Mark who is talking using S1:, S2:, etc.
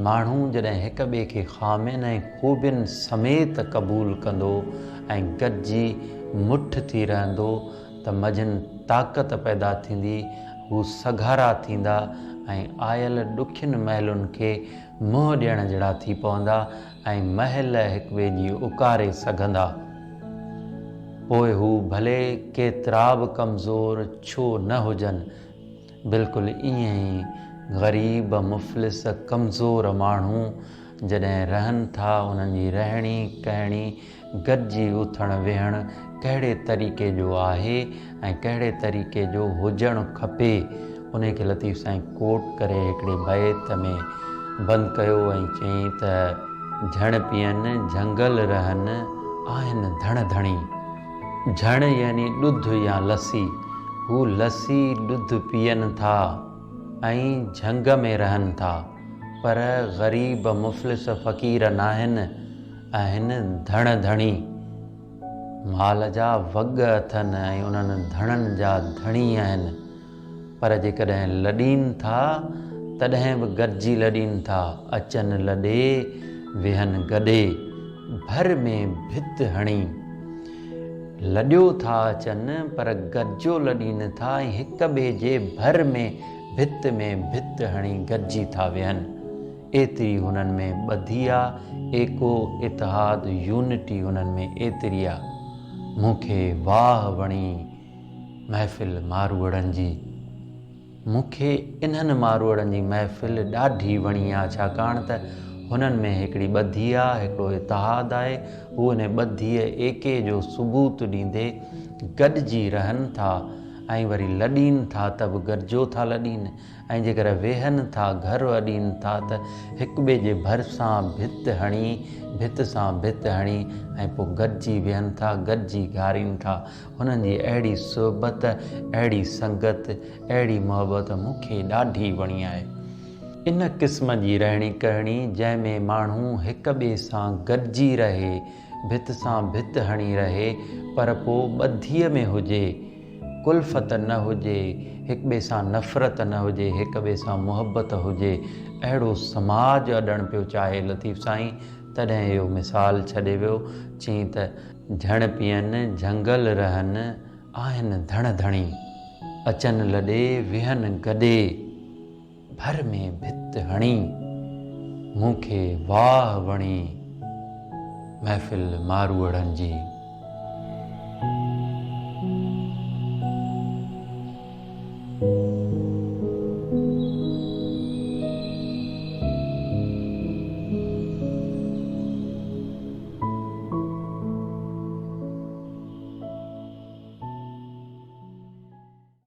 S1: ماڻهو جڏهن هڪ ٻئي کي خامين ۽ خوبين سميت قبول ڪندو ۽ گڏجي مٺ ٿي رهندو ته منجهن طاقت پيدا ٿيندي، هو سگهارا ٿيندا ۽ آيل ڏکين مهلن کي منهن ڏيڻ جهڙا ٿي پوندا ۽ مهل هڪ ٻئي جي اڪاري سگهندا. پوء هو ڀلي ڪيترا به ڪمزور ڇو نه هجن، بلڪل ائين ئي غريب، مفلس، ڪمزور ماڻهو جڏهن رهن ٿا انهن جي رهڻي ڪهڻي، گڏجي اٿڻ ويهڻ ڪهڙي طريقي جو آهي ۽ ڪهڙي طريقي جو هجڻ کپي انهي کي لطيف سائين ڪوٽ ڪري هڪڙي بيت ۾ بند ڪيو ۽ چيائين ته. جهڻ پيئن جهنگل رهن، آهن ڌڻ ڌڻي. جهڻ يعني ڏڌ يا لسي. هو لسي ڏڌ پيئن ٿا ۽ جهنگ ۾ رهن ٿا، پر غريب مفلس فقير ناهن، آهن ڌڻ ڌڻي. مال جا وڳ اٿن ۽ انهن ڌڻن جا ڌڻي آهن. پر جيڪڏهن لڏين ٿا، تڏهن به گڏجي لڏين ٿا، اچن لڏي، ويهن گڏي، ڀر ۾ ڀت هڻي. لڏيو ٿا اچن، پر گڏجيو لڏين ٿا ۽ هڪ ٻئي جي ڀر ۾ ڀت ۾ ڀت هڻي گڏجي ٿا ويهن. ايتري هنن ۾ ٻڌي آ، ايڪو، اتحاد، يونٽي هنن ۾ ايتري آ. مون کي واهه وڻي. محفل ماروئڙن جي. مون کي انهن ماروئڙن جي محفل ڏاڍي وڻي آ ڇاڪاڻ ته هنن ۾ هڪڙي ٻڌي آ، هڪڙو اتحاد آهي، هو انهي ٻڌيء ايڪي جو ثبوت ڏيندي گڏجي رهن ٿا ۽ وري لڏين ٿا ته به گڏجو ٿا لڏين ۽ جيڪڏهن ويهن ٿا، گهر اڏين ٿا ته هڪٻئي جي ڀرسان ڀت هڻي، ڀت سان ڀت هڻي ۽ پوء گڏجي ويهن ٿا، گڏجي گهارين ٿا. هنن جي اهڙي صحبت، اهڙي سنگت، اهڙي محبت مون کي ڏاڍي وڻي آهي. ان قسم جي رهڻي ڪهڻي جنهن ۾ ماڻهو هڪ ٻئي سان گڏجي رهي، ڀت سان ڀت هڻي رهي، پر پوء ٻڌيء ۾ هجي، ڪلفت نه هجي، هڪٻئي سان نفرت نه هجي، هڪٻئي سان محبت هجي، اهڙو سماج اڏڻ پيو چاهي لطيف سائين، تڏهن اهو مثال ڇڏي ويو، چيائين ته. جهڻ پيئن جهنگل رهن، آهن ڌڻ ڌڻي، اچن لڏي ويهن گڏي. ڀر ۾ ڀت هڻي، مون کي واهه وڻي، محفل ماروئڙن جي.